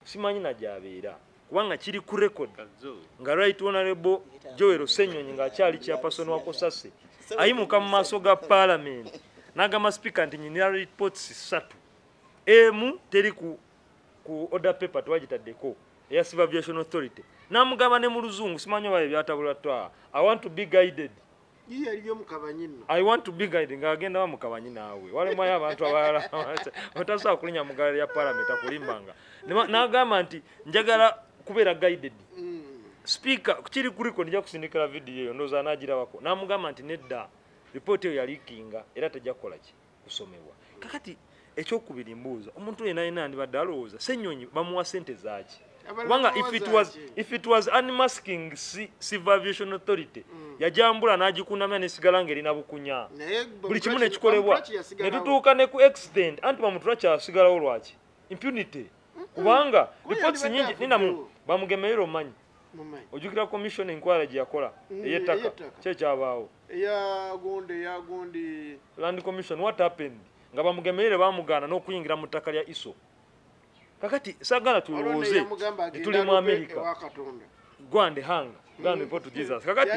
Simanyi nagyabeera, kubanga kiri ku record nga Right Honorable Joel Ssenyonyi ng'akyali chairperson wa COSASE ayimuka mu maaso ga Parliament n'agamba Speaker nti nyina reports 3, emu teri ku order paper, twagitaddeko eya Civil Aviation Authority. N'amugamba ne mu Luzungu, simanyi oba ebyatabula twa, "I want to be guided." I want to be guided, ng'agenda bamukabanyi naawe walemayo abantu abalala otasobola kulinnya mu ggaali lya Parliament akulimbanga. N'agamba nti njagala kubeera guided. Speaker, kiri kuliko, nja kusindikira video eyo, ndowooza anaagirabako. N'amugamba nti nedda, ripooti eyo yaliikinga era tejja kukola ki, kusomebwa. Kakati ekyokubiri, mbuuza omuntu yenna yenna yandibadde alowooza Ssenyonyi bamuwa sente zaaki? Kubanga if it was unmasking Civil Aviation Authority, yajambula n'agikunamya nesigala ng'erina bukunya, buli kimu nekikolebwa, ne tutuuka ne ku accident anti Bamutula kyasigalawo. Lwaki impunity? Kubanga reports nyingi ninamu bamugemeera. Omanyi, ojjukira commission inquiry gye yakola ey'ettaka, kyekyabaawo? Land Commission, what happened? Nga bamugemeere bamugaana n'okuyingira mu ttaka lya ISO. Kakati sagala tulowooze tuli mu America. Go and hang, go and report to Jesus. Kakati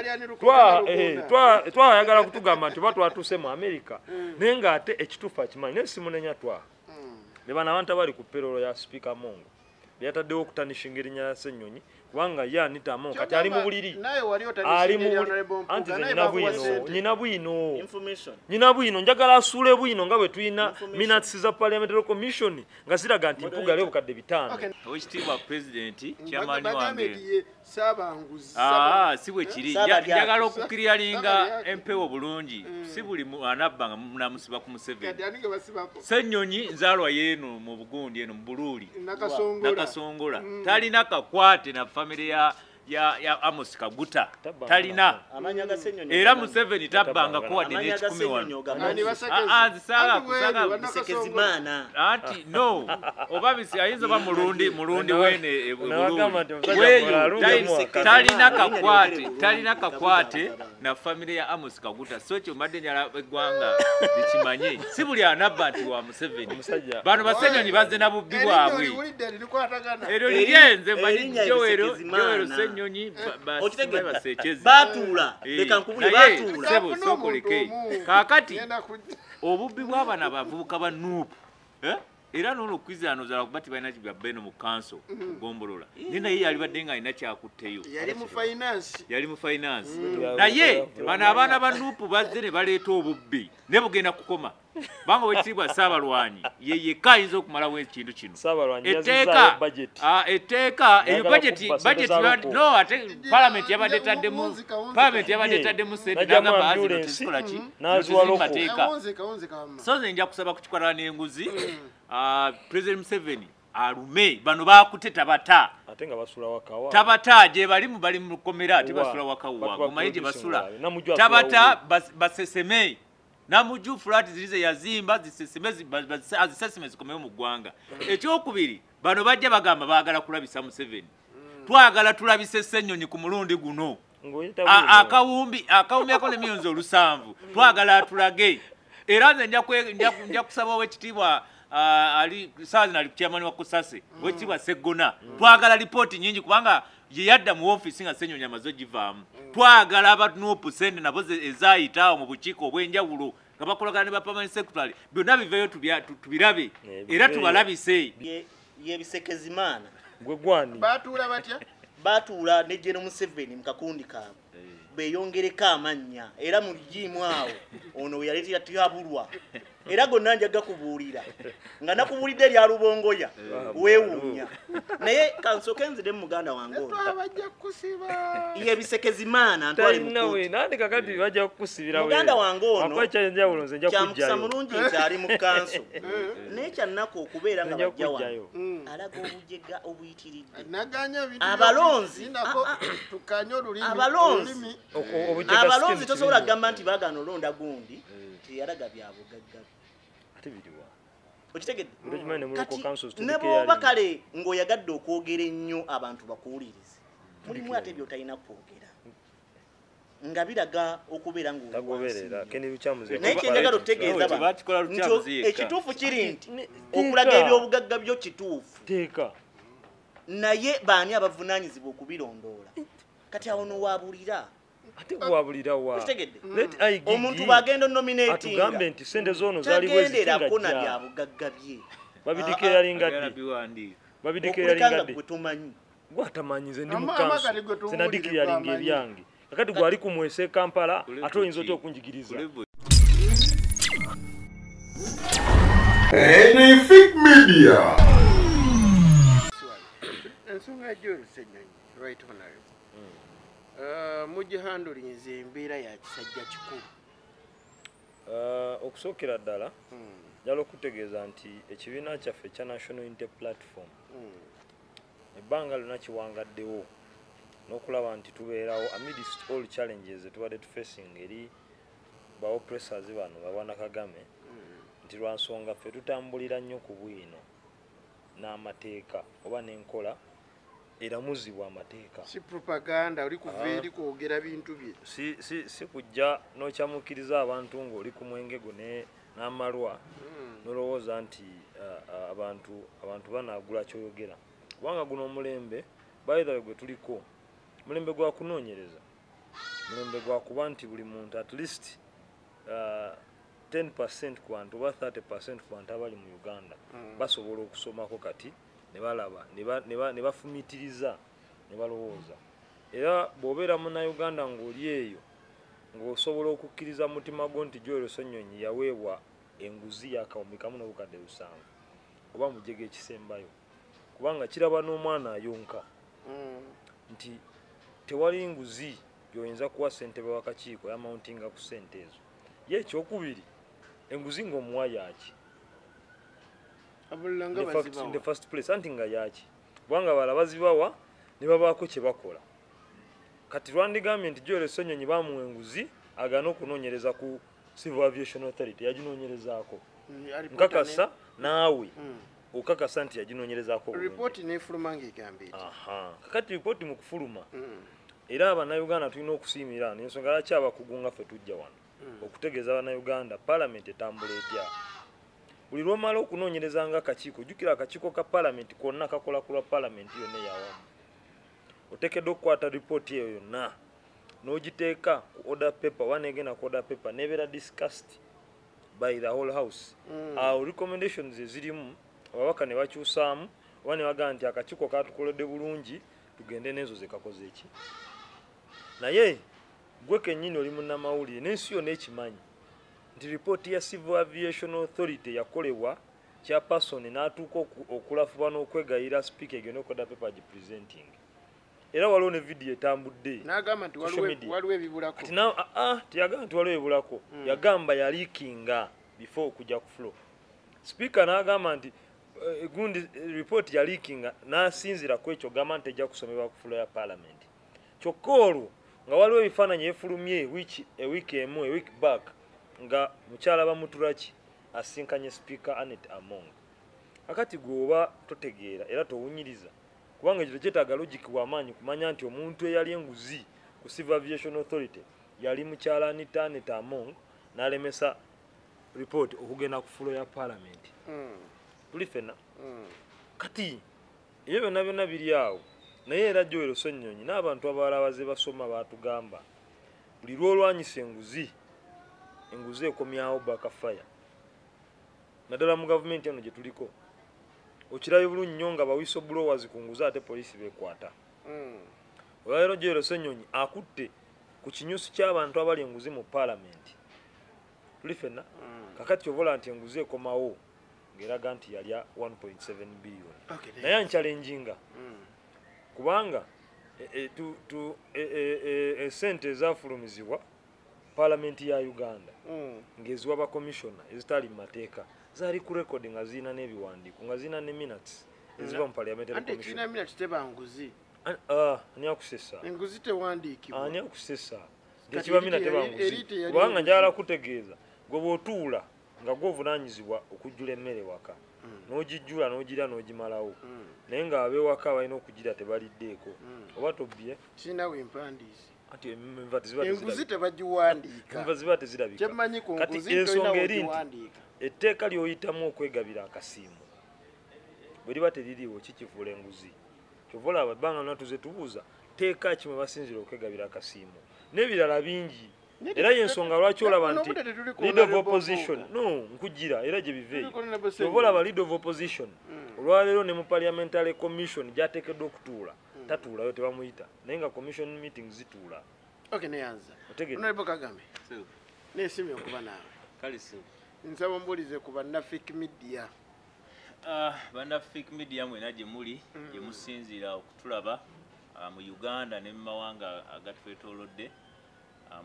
twayagala kutugamba nti oba twatuuse mu America, naye ng'ate ekituufu akimanyi. Naye simunenya twaha ne bano abantu abali ku payroll ya Speaker Mongo byataddewo okutarnishinga erinnya lya Ssenyonyi, kubanga ye Anita Among kati ali mu buliri, ali mu anti nze nyina bwino, nyina bwino, nyina bwino. Njagala asuule bwino nga bwe tulina minutes za Parliamentary Commission nga ziraga nti Mpuga ali obukadde 500. Owekitiibwa Pulezidenti, chairman wange, si bwe kiri. Njagala okuclearinga empewo bulungi. Si buli anabba nga munamusiba ku Museveni. Ssenyonyi nzaalwa yeeno mu Bugundi, eno mu Buluuli, Nakasongola. Talina kakwate na famire ya Amos Kaguta, talina. Era Museveni tabbangako wadde n'ekikumi wano. Anti no, oba ayinza oba mulundi wene weyo. Talina kakwate, talina kakwate na famire ya Amos Kaguta. So kyo mbadde njala eggwanga likimanye, si buli anabba nti wa Museveni. Bano basenyonyi bazze na bubbi bwabwe, eryo liryenze mmanyi. Joel Ssenyonyi basekezi batuula, leka nkubule, batuula. Sebo sokoleke. Kaakati obubbi bw'abana abavubuka ba NUP, era nono kwizano zala kuba tibalina kibya eno mu kanso kugombolola, naye naye yalibadde nga alina kyakutteyo. Yali mu finance. Yali mu finance. Naye bano abaana ba NUP bazze ne baleeta obubbi, ne bugenda kukoma banga. Wekitiibwa Ssaabalwanyi ye yekka ayinza okumalawo ekintu kino. Etteeka, etteeka eyo, budget no, ate parliament yabadde etaddemu, parliament yabadde etaddemu sente, n'agamba zino tezikola ki, mateeka. So nze nja kusaba kukikwatana n'enguzi. President Museveni alume bano bakute tabata. Ate nga basula wakawa. Tabata gye bali, bali mu kkomera, ate basula wakawa, omanyi gye basula. Tabata baseseme Namuju flat zirize yazimba, ziseseme, aziseseme zikomewo mu ggwanga. Ekyokubiri, bano bajja bagamba baagala kulabisa Museveni. Twagala tulabise Ssenyonyi ku mulundi guno. Akawumbi, akawumbi ako ne millions 7, twagala atulage. Era nze nja kusaba owekitiibwa ali saazi ali chairman wa COSASE, owekitiibwa Seggona, twagala lipooti nyingi, kubanga ye yadda mu ofiisi nga Ssenyonyi amaze ogivaamu. Twagala aba NUP sente nabo ezayitaawo mu bukiiko obw'enjawulo nga bakolagana ne ba permanent secretary, byonna biveeyo tubirabe era tubalabise. Yebisekezimaana. Gwe gwani? Batuula batya? Batuula ne General Museveni mu kakundi kaabwe, beyongereko amannya, era mu ligiimu awo ono we yaleetera Tihabulwa. Era gonna njaga kubuulira nga nakubuulidde erya Lubongoya, weewuunya. Naye kansooke nzire mu muganda wange ono. Bajja kukusiba. Yebisekezimaana ntwale mu kkooti. Nandi kakati bajja kukusibira. Muganda wange ono ekyenjawulo nze nja kyamukisa kujjayo. Mulungi nti ali mu kanso, naye kyannaku okubeera nga Nja bajja wano kujjayo. Alaga obujega obuyitiridde. Naganya ebintu. Abalonzi, Linako, ah, ah. tukanye olulimi. Abalonzi. Olulimi. Obujega Abalonzi si tosobola kintu. kugamba nti baagaana olonda gundi teyalaga byabugagga. Ate biriwa? Okitegedde? Okimanyi ne mu local Kati councils ne tubikeyalinga. bw'oba kale ng'oyagadde okwogera ennyo abantu bakuwulirize, mulimu ate by'otalina kwogera nga biraga okubeera ng'oli wansi Tagoberera nnyo. Kenny Lukyamuzi. Naye kyenjagala otutegeeza Nawe bano tebakikola nti Lukyamuzi yekka. ekituufu kiri nti okulaga Teeka. ebyobugagga byo kituufu. Teeka. Naye baani abavunaanyizibwa okubirondoola? Kati awo nowabulira. Ate wabulira wa? Let IGG omuntu bw'agenda nominating atugambe nti sente zoono zaali bwe tagenderako na bya bugagga bye. Babideclaringa ddi? Babideclaringa ddi? Gwe tomanyi. Gwe atamanyi nze ndi mu kanso. Sinadeclaringa ebyange. Kakati gwali kumwese Kampala ate oyinza otya okunjigiriza? Anything Media. Ensonga Joel Ssenyonyi, right honorable. Mugihandulinze embeera ya kisajja kikulu. Okusookera ddala njagala okutegeeza nti ekibiina kyaffe ekya National Unity Platform ebbanga lyonna kiwangaddewo n'okulaba nti tubeerawo amidst all challenges tubadde tufacing eri ba oppressors bano babwana Kagame, nti lwa nsonga ffe tutambulira nnyo ku bwino n'amateeka oba n'enkola eramuzibwa amateeka. Si propaganda oli kuva eri kwogera bintu bye. Si kujja n'okyamukkiriza abantu ng'oli ku mwenge go n'amalwa n'olowooza nti abantu banaagula ky'oyogera. Kubanga guno omulembe by the way gwe tuliko mulembe gwa kunoonyereza, mulembe gwa kuba nti buli muntu at least 10% ku bantu oba 30% ku bantu abali mu Uganda basobola okusomako kati ne balaba ne bafumiitiriza ne balowooza. Era bw'obeera munnayuganda ng'oli eyo ng'osobola okukkiriza mutima gwo nti Joel Ssenyonyi yaweebwa enguzi ya 7,700 oba mujega ekisembayo, kubanga kiraba n'omwana ayonka nti tewali nguzi gy'oyinza kuwa ssentebe w'akakiiko yamountinga ku ssente ezo. Ye ekyokubiri, enguzi ng'omuwa yaaki? In the first place anti nga yaaki? Kubanga balala bazibawa ne babaako kye bakola. Kati lwandigambye nti Joel Ssenyonyi bamuwa enguzi agaana okunoonyereza ku Civil Aviation Authority, yaginoonyerezaako. Nkakasa naawe okakasa nti yaginoonyerezaako bulungi. Ripooti n'efuluma ng'egamba eti. Kakati ripooti mu kufuluma era abannayuganda tulina okusiimira n'ensonga lwaki abakugu nga ffe tujja wano okutegeeza abannayuganda paalamenti etambula etya. Buli lw'omala okunoonyereza nga akakiiko, jjukira akakiiko ka paalamenti konna kakola ku lwa paalamenti yonna eyawamu. Oteekeddwa okukwata ripooti eyo yonna n'ogiteeka ku order paper oba n'egenda ku order paper n'ebeera discussed by the whole house. Awo recommendations ezirimu ababaka ne bakyusaamu oba ne bagamba nti akakiiko katukoledde bulungi tugende n'ezo ze kakoze eki. Naye gwe kennyini oli munnamawulire n'ensi yonna ekimanyi nti ripooti ya Civil Aviation Authority yakolebwa chairperson n'atuuka okulafuba n'okwegayira speaker egende ku order paper gipresenting. Era waliwo ne video etambudde n'agamba nti waliwo ebibulako. Kati teyagamba nti waliwo ebibulako, yagamba yaliikinga before okujja ku floor. Speaker n'agamba nti gundi report yaliikinga n'asinziira ku ekyo gamba nti ejja kusomebwa ku floor ya parliament. Kyokka olwo nga waliwo ebifaananyi efulumye ewiiki emu, a week back, nga mukyala Bamuturaki asinkanye Speaker Annet Among. Akati gwe oba totegeera era towunyiriza, kubanga ekyo tekyetaaga logic w'amaanyi kumanya nti omuntu eyali enguzi ku Civil Aviation Authority yali mukyala Annet Among n'alemesa report okugenda ku floor ya parliament. Tuli ffenna. Kati ebyo byonna byonna biri awo, naye era Joel Ssenyonyi n'abantu abalala baze basoma baatugamba buli lw'olwanyisa enguzi, enguzi ekomyawo backfire, naddala mu gavumenti eno gye tuliko. Okirabye bulungi nnyo nga ba whistleblowers ku nguzi ate poliisi beekwata. Olwaleero Joel Ssenyonyi akutte ku kinyusi ky'abantu abali enguzi mu paalamenti. Tuli ffenna. Kakati ovola nti enguzi ekomawo ng'eraga nti yalya 1.7 billion. Naye anchallenginga kubanga esente ezafulumizibwa paalamenti ya Uganda ng'eziwa bakomishona ezitali mu mateeka zaali ku record nga zirina n'ebiwandiiko nga zirina ne minutes eziva mu parliamentary Anti commission. ekirina minutes teba nguzi. Ani akusesa? Enguzi tewandiikibwa. Ani akusesa? Kati Ekiba mina teba eri nguzi. teyali Kubanga nguzi. njagala kutegeeza gwe bw'otuula nga gw'ovunaanyizibwa okujjula emmere waka n'ogijjula n'ogirya n'ogimalawo, naye ng'ab'ewaka balina okugira tebaliddeeko oba tobbye. Sirina wempandiise. Anti enva teziba Enguzi tezirabika. tebagiwandiika. Enva ziba tezirabika. Kyemmanyi ku Kati nguzi tolina ensonga eri nti wogiwandiika. etteeka ly'oyitamu okwegabira akasiimo bwe liba teririiwo kikifuula enguzi. Kyova olaba ebbanga lyonna tuze tubuuza teeka ki mwe basinziira okwegabira akasiimo n'ebirala bingi. Era y'ensonga lwaki olaba nti leader of opposition no nkujira era gye biveeyo. Kyova olaba leader of opposition olwaleero ne mu parliamentary commission gy'ateekeddwa okutuula tatuulayo, tebamuyita, naye nga commission meeting zituula. Okay, neyanza. Honorable Kagame, nesimye okuba naawe. Kale ssebo. Nsaba mbuulize ku bannafik media. Bannafik media mwena gye muli, gye musinziira okutulaba mu Uganda ne mu mawanga agatwetoolodde,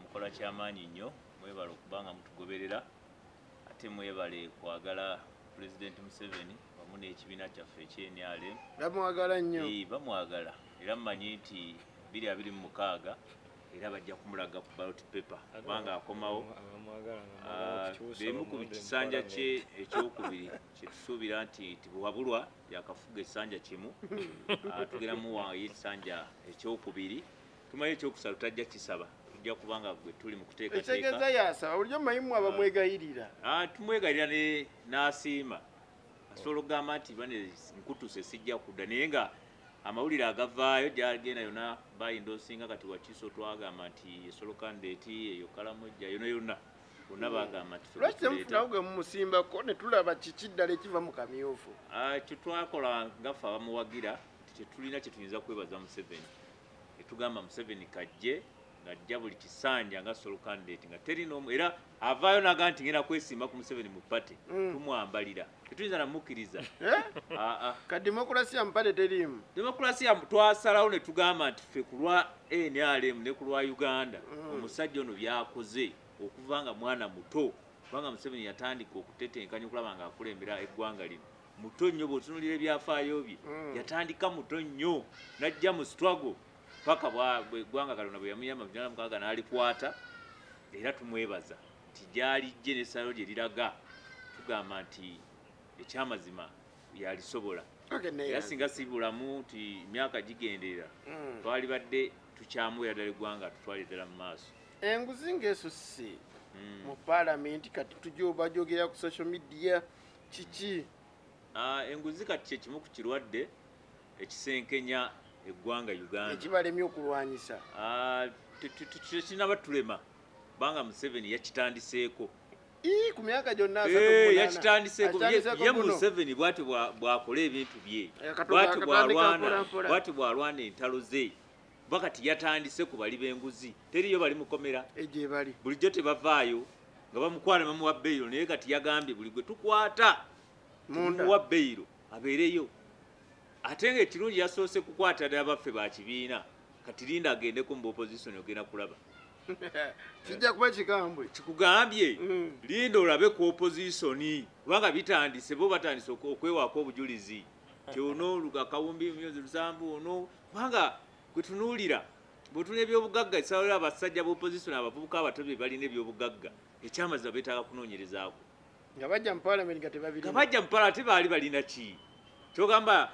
mukola kyamaanyi nnyo, mwebale okuba nga mutugoberera, ate mwebale kwagala Pulezidenti Museveni wamu n'ekibiina kyaffe eky'NRM. Bamwagala nnyo. Bamwagala, era mmanyi nti 2026 era bajja kumulaga ku ballot paper kubanga akomawo. Bemu ku kisanja kye ekyokubiri kyetusuubira nti tibuwabulwa yakafuga ekisanja kimu, tugenda muwaayo ekisanja ekyokubiri. Tumanyi ekyokusatu tajja kisaba, tujja kubanga gwe tuli mu kuteekateeka. Ekitegeeza yasaba, bulijjo mmanyi mmwe abamwegayirira. Tumwegayirira n'asiima, asobola okugamba nti bane nkutuse sijja kudda, naye nga amawulire agavaayo gyagenda yonna bayinda osinga. Kati Wakiso twagamba nti esolo candidate eyo Kalamojja yonna yonna bonna bagamba nti lwaki temufunawo gwe mumusimbako ne tulaba kiki ddala ekiva mu kamyufu? Kye twakola nga ffe abamuwagira nti tetulina kye tuyinza kwebaza Museveni, etugamba Museveni kajje ng'ajja buli kisanja nga solo candidate nga teri n'omu, era avaayo n'agamba nti ngenda kwesimba ku Museveni mu party, tumwambalira, tetuyinza namukkiriza. Ka demokulasiya mu party teriimu. Demokulasiya twasalawo ne tugamba nti ffe ku lwa NRM ne ku lwa Uganda, omusajja ono by'akoze okuva nga mwana muto, kubanga Museveni yatandika okutetenkanya okulaba ng'akulembera eggwanga lino muto nnyo, bw'otunuulira ebyafaayo bye yatandika muto nnyo n'ajja mu struggle paka eggwanga Katonda bwe yamuyamba mu 1996 n'alikwata. Era tumwebaza nti gy'alijje n'essalo lye liraga, tugamba nti ekyamazima yalisobola. Era singa si bulamu nti emyaka gigenderera, twalibadde tukyamuwera ddala eggwanga, tutwalire ddala mu maaso. Enguzi ng'esusse mu paalamenti kati bajogera ku social media kiki? Enguzi kati kye kimu ku kirwadde ekisenkenya eggwanga Uganda ekibalemye okulwanyisa. Tekinaba tulema kubanga Museveni yakitandiseeko. Ku myaka gyonna yakitandiseeko. Ye Museveni bw'atyo bw'akola ebintu bye, bw'atyo bw'alwana entalo ze, kuba kati yatandise ku bali b'enguzi, teriyo bali mukomera bulijjo tebavaayo nga bamukwala bamuwa beyiro, naye kati yagambye buli gwe tukwata tumuwa beyiro abeereyo. Ate ng'ekirungi yasoose kukwata ddala baffe ba kibiina, kati linda agendeko mu opposition ogenda kulaba. Kijja kuba kikambwe. Kikugambye linda olabe ku opposition, kubanga bitandise, bo batandise okwewaako obujulizi ti ono akawumbi 700 ono, kubanga gwe tunuulira bw'otunula ebyobugagga ekisalira abasajja b'opposition abavubuka abato be balina ebyobugagga ekyamazima beetaaga kunoonyerezaako. Nga bajja mu paalamenti nga tebabirina. Nga bajja mu paalamenti baali balina ki? Kyogamba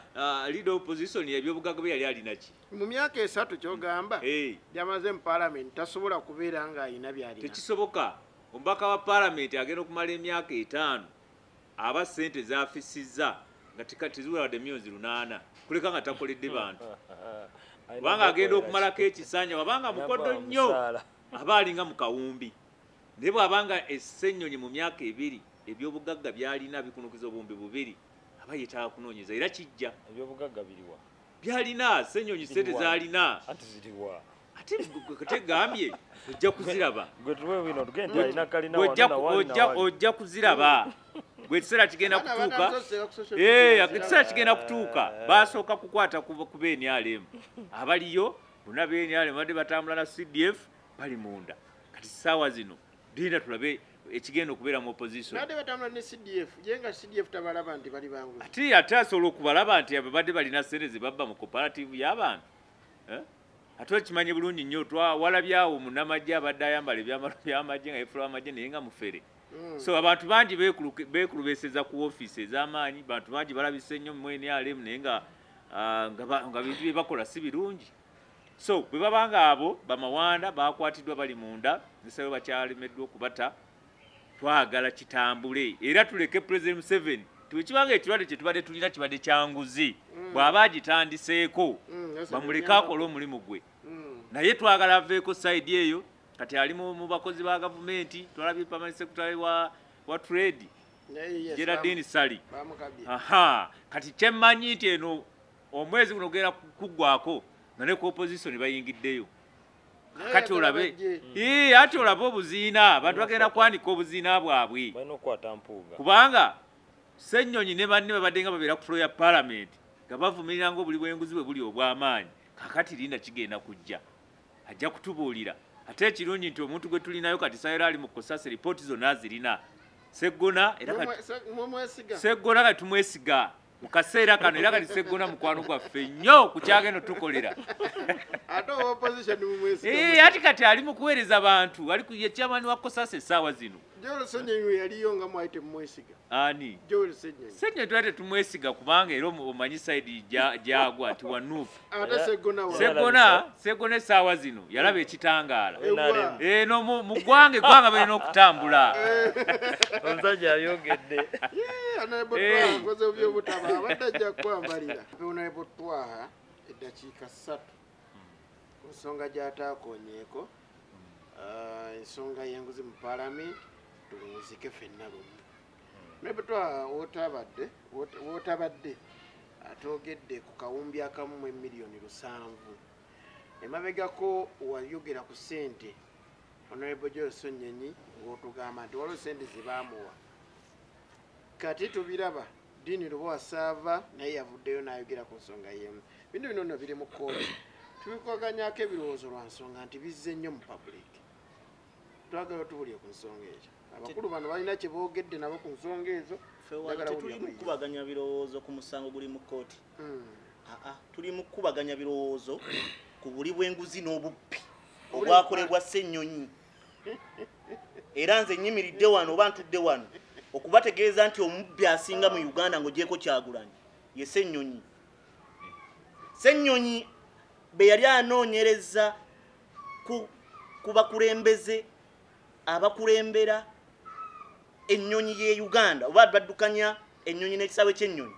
leader opposition ebyobugagga bye yali alina ki? Mu myaka 3 kyogamba yamaze mu paalamenti tasobola kubeera ng'alina by'alina. Tekisoboka. Omubaka wa paalamenti agenda okumala emyaka 5 aba ssente z'afisizza nga teziwera wadde 800,000 kuleka nga takoledde bantu. Kubanga agenda okumalako ekisanja, wabanga mukodo nnyo aba alinga mu kawumbi, naye bw'abanga Essennyonyi mu myaka 2 ebyobugagga by'alina bikunukiza 2,000 aba yeetaaga kunoonyeza, era kijja. Ebyobugagga biriwa? By'alina Ssennyonyi ssente z'alina. Anti ziriwa? Ate tegambye ojja kuziraba. Ojja kuziraba. Gwe ekiseera kigenda kutuuka. Ekiseera kigenda kutuuka. Basooka kukwata ku BNRM. Abaliyo bonna BNRM badde batambula na CDF bali munda. Kati ssaawa zino linda tulabe ekigenda okubeera mu opposition. Badde batambula ne CDF, ye nga CDF tabalaba nti bali banguzi. Ate asobola okubalaba nti babadde balina ssente ze babba mu cooperative y'abantu. Ate okimanyi bulungi nnyo walabyawo munnamagye abadde ayambala ebyambalo by'amagye nga yeefula amagye naye nga mufere. So abantu bangi beekulubeseza ku ofiisi ez'amaanyi, bantu bangi balabise nnyo mu NRM naye nga bintu bye bakola si birungi. So bwe babanga abo bamawanda bakwatiddwa bali munda, nesayo bakyalemeddwa okubata, twagala kitambule era tuleke President Museveni Tukibanga ekirwadde kye tubadde tulina kibadde kyanguzi. Bw'aba agitandiseeko bamuleke akole omulimu gwe. Naye twagala aveeko side eyo. Kati ali mu bakozi ba gavumenti, twalabye permanent secretary wa trade Geraldine Sali. Aha, kati kyemmanyi nti eno omwezi guno gugenda kuggwako nga ne ku opposition bayingiddeyo. Kati olabe ate olabe obuziina, abantu bagenda kwanika obuziina bwabwe. Balina okukwata Mpuuga. Kubanga Ssennyonyi ne banne babadde nga babeera ku floor ya parliament nga bavumirira ng'obuli bw'enguzi bwe buli obw'amaanyi. Kakati linda kigenda kujja, ajja kutubuulira. Ate ekirungi nti omuntu gwe tulinayo kati Sayera ali mu Kosase, ripooti zonna azirina. Seggona era kati Seggona kati tumwesiga mu kaseera kano, era kati Seggona mukwano gwaffe nnyo ku kyagenda tukolera. Ate opposition mumwesiga. Ate kati ali mu kuweereza bantu, ali ku ye chairman wa Kosase essaawa zino. Joel Ssennyonyi yaliyo nga mwali temumwesiga. Ani? Joel Ssennyonyi. Ssennyonyi twali tumwesiga kubanga era omanyi side gyagwa nti wa Nuupu. Ate Seggona wa. Seggona essaawa zino yalaba ekitangaala. No mu ggwanga eggwanga balina okutambula. Omusajja ayogedde. Honorable Twaha nkoze ebyobutaba abadde ajja kukwambalira. Honorable Twaha eddakiika 3 ku nsonga gy'ataakoonyeeko, ensonga y'enguzi mu paalamenti tuwunzike ffenna lumu. Honorable Twaha wootabadde atwogedde ku kawumbi akamu mu emiliyoni 7. Emabegako wayogera ku ssente Honorable Joel Ssennyonyi ng'otugamba nti waliwo ssente ze baamuwa. Kati tubiraba Dini Lubowa Saava naye yavuddeyo n'ayogera ku nsonga y'emu. Bintu bino nno biri mu kkooti. Tubikwaganyaako ebirowoozo lwa nsonga nti bizze nnyo mu public. Twagala tubulye ku nsonga ezo. Abakulu bano balina kye boogedde nabo ku nsonga ezo. Tetuli mu kukubaganya birowoozo ku musango guli mu kkooti. Tuli mu kukubaganya birowoozo ku buli bw'enguzi n'obubbi obwakolebwa Ssennyonyi. Era nze nnyimiridde wano oba ntudde wano okubategeeza nti omubbi asinga mu Uganda ng'ogyeko Kyagulanyi ye Ssennyonyi. Ssennyonyi be yali anoonyereza ku bakulembeze abakulembera ennyonyi ye Uganda oba baddukanya ennyonyi n'ekisaawe ky'ennyonyi,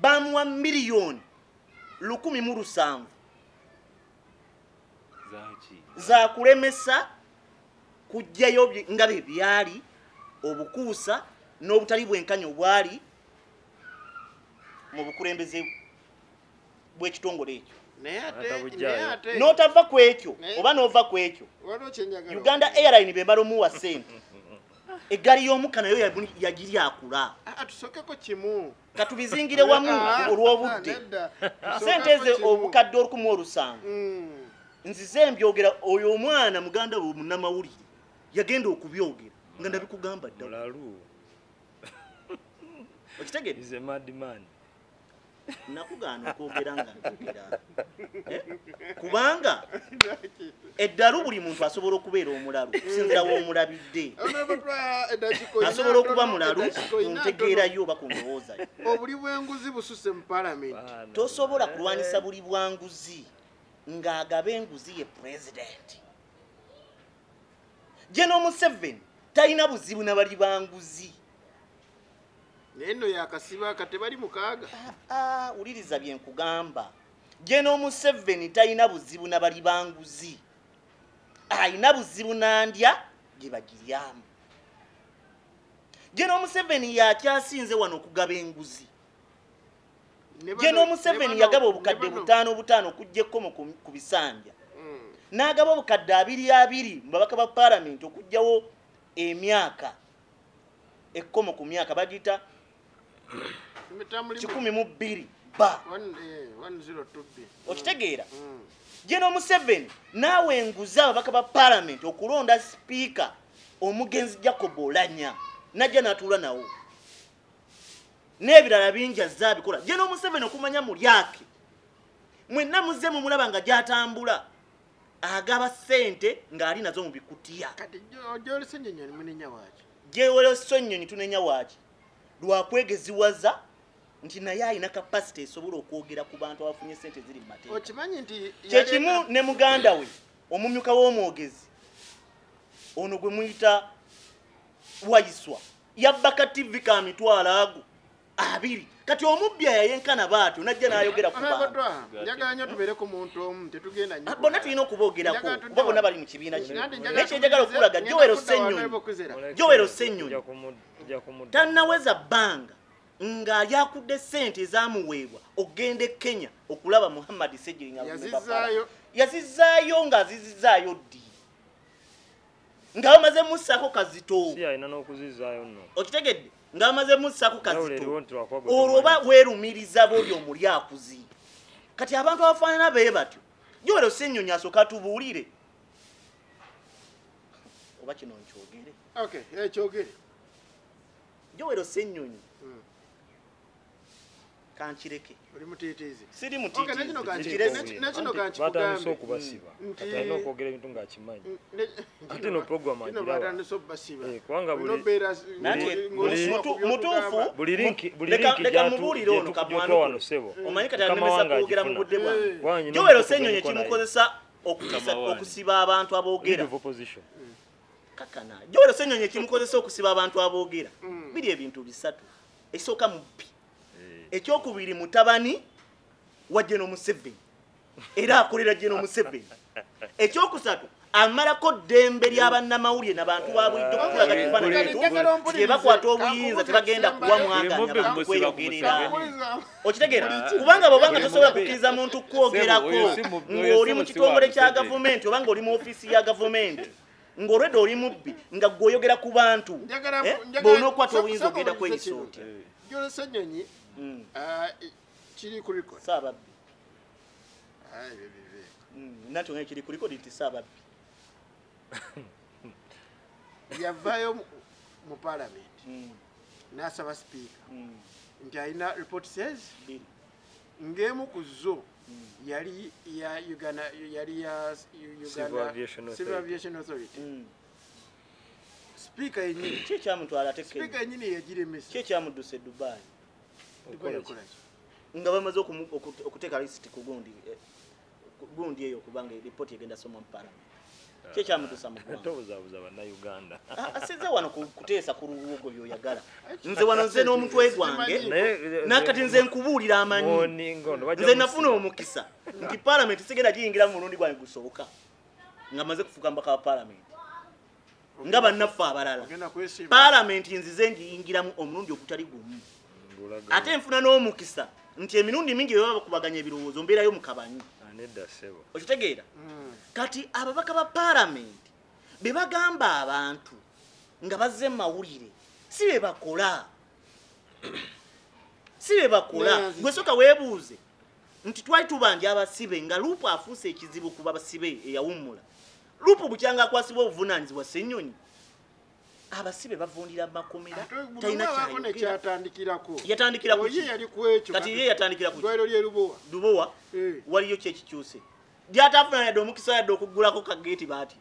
bamuwa miliyoni 1,007 za kulemesa kujjayo nga bye byali obukuusa n'obutali bwenkanya obwali mu bukulembeze bw'ekitongole ekyo. N'otava ku ekyo oba n'ova ku ekyo, Uganda Airline be balomuwa ssente, eggaali y'omukka nayo yagiryakula. Tusokeko kimu katubizingire wamu olw'obudde. Ssente ezo obukadde 1,007 nzize mbyogera. Oyo omwana muganda we munnamawulire yagenda okubyogera nga ndabikugamba ddala. Okitegedde? He's a madman. Nakugaana okwogera nga njogera. Kubanga eddalu buli muntu asobola okubeera omulalu okusinziira w'omulabidde. Asobola okuba mulalu ku ntegeera yo oba ku ndowooza yo. Obuli bw'enguzi bususe mu paalamenti. Tosobola kulwanyisa buli bwanguzi ng'agaba enguzi ye pulezidenti. General Museveni talina buzibu na bali banguzi. Naye nno yakasiba kate bali mukaaga. Wuliriza bye nkugamba. General Museveni talina buzibu na bali banguzi. Alina buzibu nandya gye bagiryamu. General Museveni yakyasinze wano okugaba enguzi. General Museveni yagaba obukadde 5 okujja ekkomo ku bisanja. N'agaba obukadde 2 mu babaka ba paalamenti okujjawo emyaka ekkomo ku myaka bagiyita 102 ba. Okitegeera? General Museveni naawe enguzi ababaka ba paalamenti okulonda sipiika omugenzi Jacob Oulanyah najja n'atuula nawo. N'ebirala bingi azze abikola. General Museveni okumanya mulyake mwenna muzze mumulaba nga gy'atambula agaba ssente ng'ali nazo mu bikutiya. Kati Joel Ssennyonyi munenya waaki? Joel Ssennyonyi tunenya waaki? Lwakwegeziwaza nti naye alina capacity esobola okwogera ku bantu abafunye ssente ziri mu mateeka. Okimanyi nti kyekimu ne muganda we omumyuka w'omwogezi ono gwe muyita Waiswa. Yabba TV ka mitwalo ago 20. Kati omubbi yayenkana baatyo najja n'ayogera ku bantu. Njagala nnyo tubeere ku muntu omu, tetugenda nnyo. Bonna tulina okuboogerako kuba bonna bali mu kibiina kino. Naye kye njagala okulaga Joel Ssenyonyi, Joel Ssenyonyi tannaweza bbanga ng'alyakudde ssente ezaamuweebwa okugenda e Kenya okulaba Muhammad Ssegirinya. Yazizzaayo ng'azizzaayo ddi? Nga bamaze mussaako kazito. Si alina n'okuzizzaayo nno. Okitegedde? Nga bamaze mussaako kazito. Olwo oba weerumiriza bw'oli omulyakuzi. Kati abantu abafaanana be batyo. Joel Ssenyonyi asooka atubuulire. Oba kino nkyogere. Okay, kyogere. Joel Ssenyonyi. Kankireke. Oli mutiitiizi. Siri mutiitiizi. Okay, nakino batandise okubasiba. Kati alina okwogera ebintu ng'akimanyi. Ate no program agiraba. Batandise okubasiba. Kubanga mutuufu buli linki gyatuwa wano ssebo. Omanyi kati anemesa kwogera mu budde bwange. Joel Ssenyonyi kimukozesa okusiba abantu aboogera. Kakana. Joel Ssenyonyi kimukozesa okusiba abantu aboogera. Biri ebintu bisatu. Esooka mubbi. Ekyokubiri mutabani wa General Museveni era akolera General Museveni. Ekyokusatu amalako ddembe ly'abannamawulire n'abantu ba bulijjo okulaga kifaananyi tebakwata obuyinza tebagenda kuwa mwaganya bantu kweyogerera. Okitegeera? Kubanga bw'obanga tosobola kukkiriza muntu kwogerako ng'oli mu kitongole kya gavumenti oba ng'oli mu ofiisi ya gavumenti ng'olwedde oli mubbi nga gw'oyogera ku bantu bw'onookwata obuyinza ogenda kweyisa otya? Joel Ssenyonyi kiri ku record. Saababbi. Nanti onge kiri ku record nti saababbi. Yavaayo mu parliament n'asaba speaker nti alina report says ng'emu ku zo yali ya Uganda, yali ya Uganda Civil Aviation Authority. Speaker yennyini ki ekyamutwala ate Kenya? Speaker yennyini yagiremesa. Ki ekyamudduse Dubai? Nga bamaze okuteeka lisiti ku gundi eyo kubanga ripooti egenda soma mu parliament. Ki ekyamutuusa mu ggwanga? Tobuzaabuza bannayuganda. Sinze wano kuteesa ku luwogo by'oyagala. Nze wano nze n'omutwe gwange nakati nze nkubuulira amanyi. Nze nafuna omukisa nti parliament sigenda giyingira mu mulundi gwange gusooka nga maze kufuuka mbaka wa parliament. Nga bannaffe abalala. Parliament nzize ngiyingiramu omulundi ogutali gumu. Ate nfuna n'omukisa nti emirundi mingi bwe bakubaganya ebirowoozo mbeerayo mu kabanyi. Okitegeera? Kati ababaka ba parliament be bagamba abantu nga bazze mu mawulire si be bakola. Si be bakola. Gwe sooka weebuuze nti twali tubanja abasibe nga Lupu afuuse ekizibu ku basibe eyawummula. Lupu bukyanga akwasibwa obuvunaanyizibwa Ssenyonyi. Abasibe bavundira makomera talina kyatandikirako. Yatandikira ku ye yali ku ekyo. Kati ye yatandikira ku ddwaliro ly'e Lubowa. Lubowa waliyo ki ekikyuse? Lyatafuna yadde omukisa yadde okuggulako kageeti baati.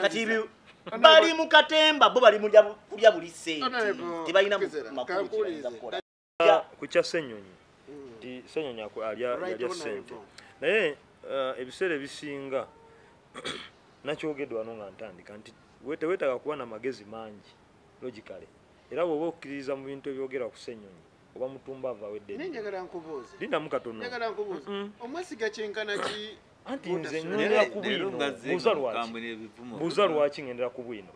Kati bali mu katemba bo bali kulya buli ssente tebalina makulu kiyinza kukola. Ku kya Ssenyonyi nti Ssenyonyi alya ssente naye ebiseera ebisinga nakyogedde wano nga ntandika nti weetaaga kuba na magezi mangi logically era bw'oba okkiririza mu bintu ebyogera ku Ssenyonyi oba mutumbavu awedde. Njagala nkubuuze. Lindamu katono. Njagala nkubuuze. Omwesiga kyenkana ki? Anti nze ŋŋendera ku bwino. Buuza lwaki? Buuza lwaki ŋŋendera ku bwino?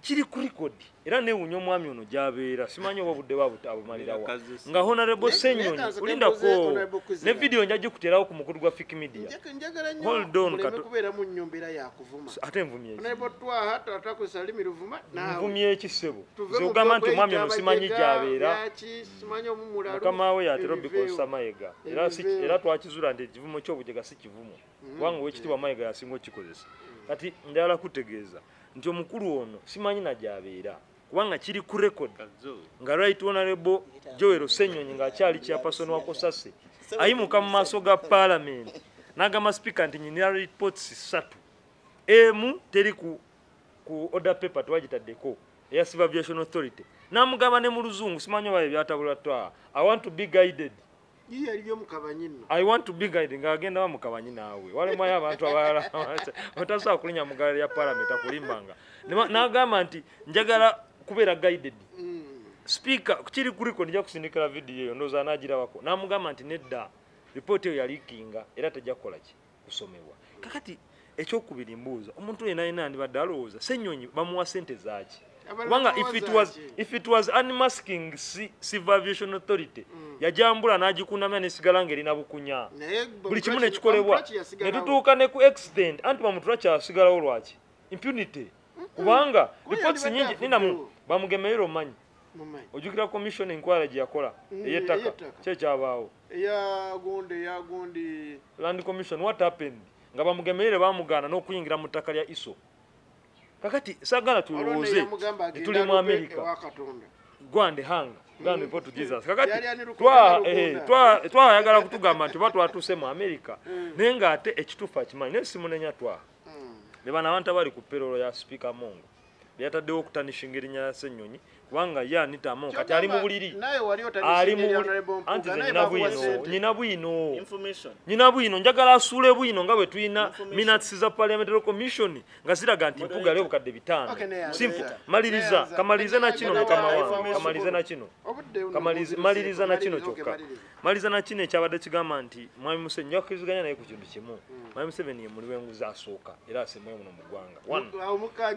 Kiri ku record era neewuunya omwami ono gy'abeera simanyi oba obudde abumalirawa nga Honorable Ssenyonyi olindako ne vidiyo nja gikuteerawo ku mukutu gwa Fik Media. Njagala nnyo Hold on muleme kubeera mu nnyo mbeera ya kuvuma. Ate nvumye eki? Honorable Twaha tatakozesa lulimi luvuma naawe. Nvumye eki ssebo? Nze ogamba nti omwami ono simanyi gy'abeera. Simanyi omumulalu. Mukama we y'atera obikozesa Mayiga era twakizuula nti ekivumo ky'obujega si kivumo kubanga owekitiibwa Mayiga y'asinga okukikozesa. Kati njagala kutegeeza nti omukulu ono simanyi na gy'abeera kubanga kiri ku record nga Right Honorable Joel Ssenyonyi ng'akyali chairperson wa COSASE ayimuka mu maaso ga parliament n'agamba speaker nti nnina reports 3 emu teri ku order paper twagitaddeko eya Civil Aviation Authority n'amugamba ne mu luzungu simanyi oba ebyatabulwa twa I want to be guided. I want to be guided ng'agenda bamukabanyi naawe walemayo abantu abalala otasobola kulinnya mu ggaali lya parliament akulimbanga n'agamba nti njagala kubeera guided Speaker kiri kuliko nija kusindikira video eyo ndowooza anaagirabako n'amugamba nti nedda ripooti eyo yaliikinga era tejja kukola ki kusomebwa. Kakati ekyokubiri mbuuza omuntu yenna yenna yandibadde alowooza Ssenyonyi bamuwa ssente zaaki? Kubanga if it was unmasking Civil Aviation Authority yajambula n'agikunamya n'esigala ng'erina bukunya buli kimu nekikolebwa ne tutuuka ne ku accident anti bamutula kyasigalawo lwaki impunity kubanga reports nyingi ninamu bamugemeero omanyi ojjukira commission inquiry gye yakola ey'ettaka ki ekyabaawo eyagundi land commission what happened nga bamugemeere bamugaana n'okuyingira mu ttaka lya ISO. Kakati sagala tulowooze tuli mu America go and hang go and report to Jesus. Kakati twayagala kutugamba nti batwatuse mu America naye ng'ate ekituufu akimanyi naye simunenya twa ne bano abantu abali ku payroll ya Speaker Mongo byataddewo okutanishinga erinnya lya Ssenyonyi kubanga ye Anita Among kati ali mu buliri ali mu anti nze nyina bwino njagala asuule bwino nga bwe tulina minutes za parliamentary commission nga ziraga nti Mpuuga aliwo obukadde 5. Simple. Maliriza kamalirize na kino mukama wange kamalize na kino maliriza na kino kyokka maliriza na kino ekyabadde kigamba nti Mwami Museveni njakkiriziganya naye ku kintu kimu. Mwami Museveni ye muli w'enguzi asooka era asembayo muno mu ggwanga.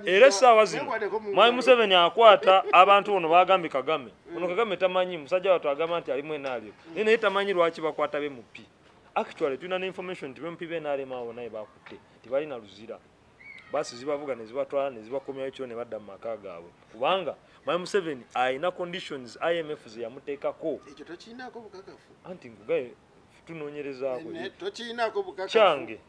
Era essaawa zino Mwami Museveni akwata abantu ono bagambye Kagame. Ono Kagame tamanyi musajja wattu agamba nti alimu NRM. Naye tamanyi lwaki bakwata be MP. Actually tulina ne information nti MP be NRM awo naye bakutte tebalina luzira. Basi zibavuga ne zibatwala ne zibakomyayo ekiro ne badda mu maka gaabwe. Kubanga Mwami Museveni alina conditions IMF ze yamuteekako. Ekyo tokiinaako bukakafu. Anti nkugaye tunoonyerezaako. Tokiinaako bukakafu. Kyange.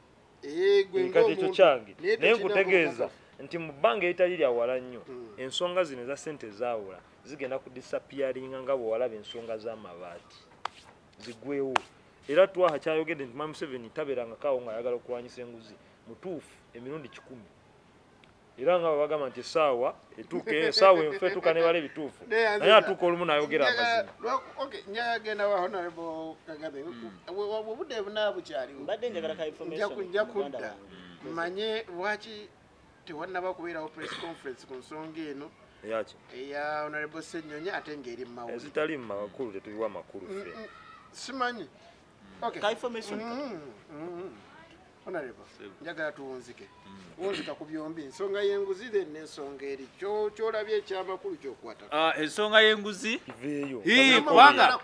Kati ekyo kyange. Naye nkutegeeza nti mu bbanga eritali lya wala nnyo ensonga zino eza ssente zaawula zigenda ku disappearinga nga bw'olaba ensonga z'amabaati zigwewo. Era Twaha kyayogedde nti Mwami Museveni tabeerangako awo ng'ayagala okulwanyisa enguzi mutuufu emirundi 100. Era nga bagamba nti essaawa etuuka essaawa enfu etuuka ne bala ebituufu naye atuuka olumu n'ayogera amazima. Njagenda wa Honorable Kagame obudde bunaa bukyaliwo mbadde njagala ka information nja kudda mmanye lwaki tewannaba kubeerawo press conference ku nsonga eno eyaki eya Honorable Ssenyonyi ate ng'eri mu mawulire ezitali mu makulu tetubiwa makulu ffe simanyi. Okay. Ka information Honorable njagala tuwunzike wunzika ku byombi ensonga y'enguzi then n'ensonga eri kyolabye ekyamakulu ky'okwata ensonga y'enguzi iveeyo kubanga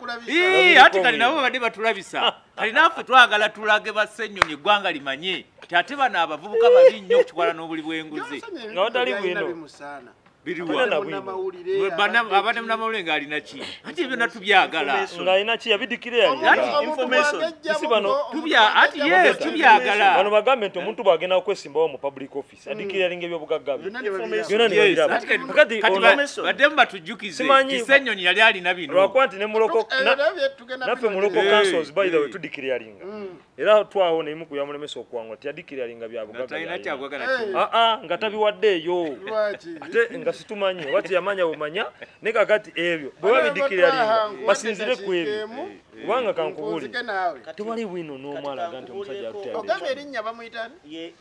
ati kati nabo babadde batulabisa kati naffe twagala tulage ba Ssenyonyi eggwanga limanye nti ate bano abavubuka babi nnyo okukikwala n'obuli bw'enguzi nga watali bwino abadde munnamawulire ng'alina ki anti byonna tubyagala ng'alina ki yabidikira tubyagala bano bagambe nti omuntu bw'agenda okwesimbawo mu public office adikiraringa ebyobugagga bye byonna ne babiraba. Kati baddemu batujjukize nti Ssenyonyi yali alina bino lwakuba nti ne muloko naffe mu local councils by the way tudikiraringa era twawo neimu kuyamulemesa okuwangula tiyadikiraringa byabugagga nga tabiwaddeeyo ate nga situmanyi oba teyamanya bumanya naye kakati ebyo bwe babidikiraringa basinzire ku ebyo kubanga kankubuulire tewali bwino n'omu alaga nti omusajja ogamba erinnya bamuyita ye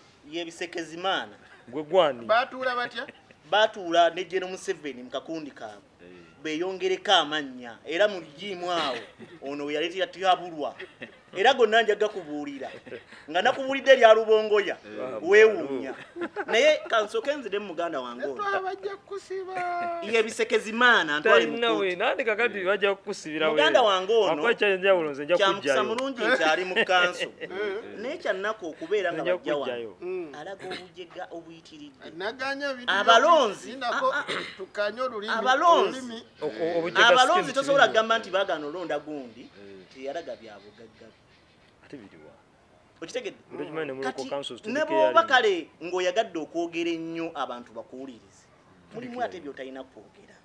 Bisekezimaana gwe gwani baatuula batya baatuula ne General Museveni mu kakundi kaabwe beeyongereko amannya era mu lugiimu awo ono we yaleetera Tihabulwa era gonna njaga kubuulira nga nakubuulidde erya Lubongoya weewuunya naye kansooke nzire mu muganda wange ono bajja kukusiba ye Bisekezimaana ntwale mu kkooti nandi kakati bajja kukusibira muganda wange ono ekyenjawulo nze nja kyamukisa kujjayo mulungi nti ali mu kanso naye kyannaku okubeera nga nja bajja wano kujjayo alaga obujega obuyitiridde naganya ebintu Abalonzi. Linako tukanye olulimi Abalonzi. olulimi. Abalonzi tosobola kugamba nti baagaana olonda gundi teyalaga byabugagga ate biriwa okitegedde okimanyi ne mu local kati councils ne bw'oba kale ng'oyagadde okwogera ennyo abantu bakuwulirize mulimu ate by'otalina kwogera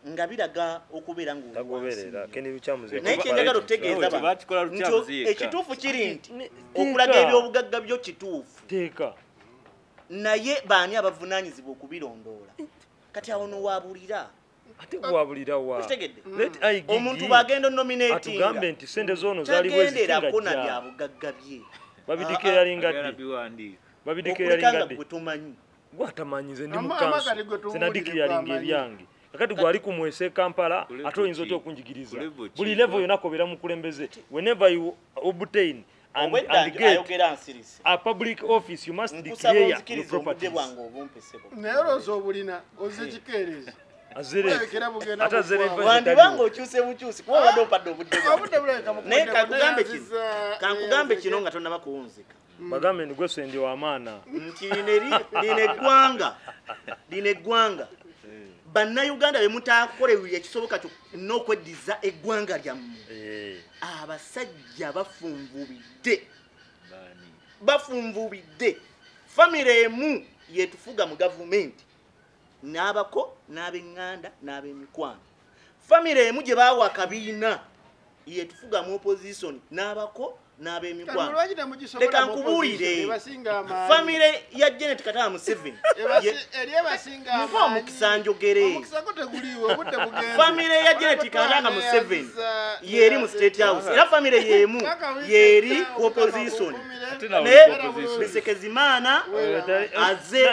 nga biraga okubeera ng'oli wansi tagoberera nnyo. Kenny Lukyamuzi Naye kyenjagala otutegeeza bano Bakikola nti Lukyamuzi yekka. ekituufu kiri nti okulaga ebyobugagga byo kituufu teeka naye baani abavunaanyizibwa okubirondoola kati awo nowabulira ate gwabulira wa okitegedde let IGG omuntu bw'agenda onominatinga atugambe nti sente zoono zaali bwe ziti nga tagenderako na jja byabugagga bye babidikiraringa Agala ddi biwandiika babidikiraringa okuleka nga ddi gwe tomanyi gwatamanyi nze ndi mu Ama- kanso amagali gwe tubuulire zinadikiraringa gwamanyi. ebyange Kakati gwali kumwese Kampala ate oyinza otya okunjigiriza? Buli level yonna kobeera mukulembeze. Whenever you obtain and get a public office, you must declare your properties. Naye olowooza obulina ozze kikeerezi. Wandibanga okyuse bukyusi kuba obadde opadde obudde. Naye kankugambe kino nga tonnaba kuwunzika. Bagambe ndi gwe ndi w'amaana. Nti lino eggwanga bannayuganda be mutaakole ekisoboka kyonna okweddiza eggwanga lyammwe. Abasajja bafunvubidde. Bafunvubidde. Famire emu yetufuga mu gavumenti. N'abako n'ab'eŋŋanda n'ab'emikwano. Famire emu gye baawa akabiina yetufuga mu opposition n'abako n'ab'emikwano. Leka nkubuulire, famire ya Janet Kataaha Museveni muva omukisa njogere. Famire ya Janet Kataaha Museveni yeri mu State House, era famire yemu yeri ku opposition. Naye Bisekezimana aze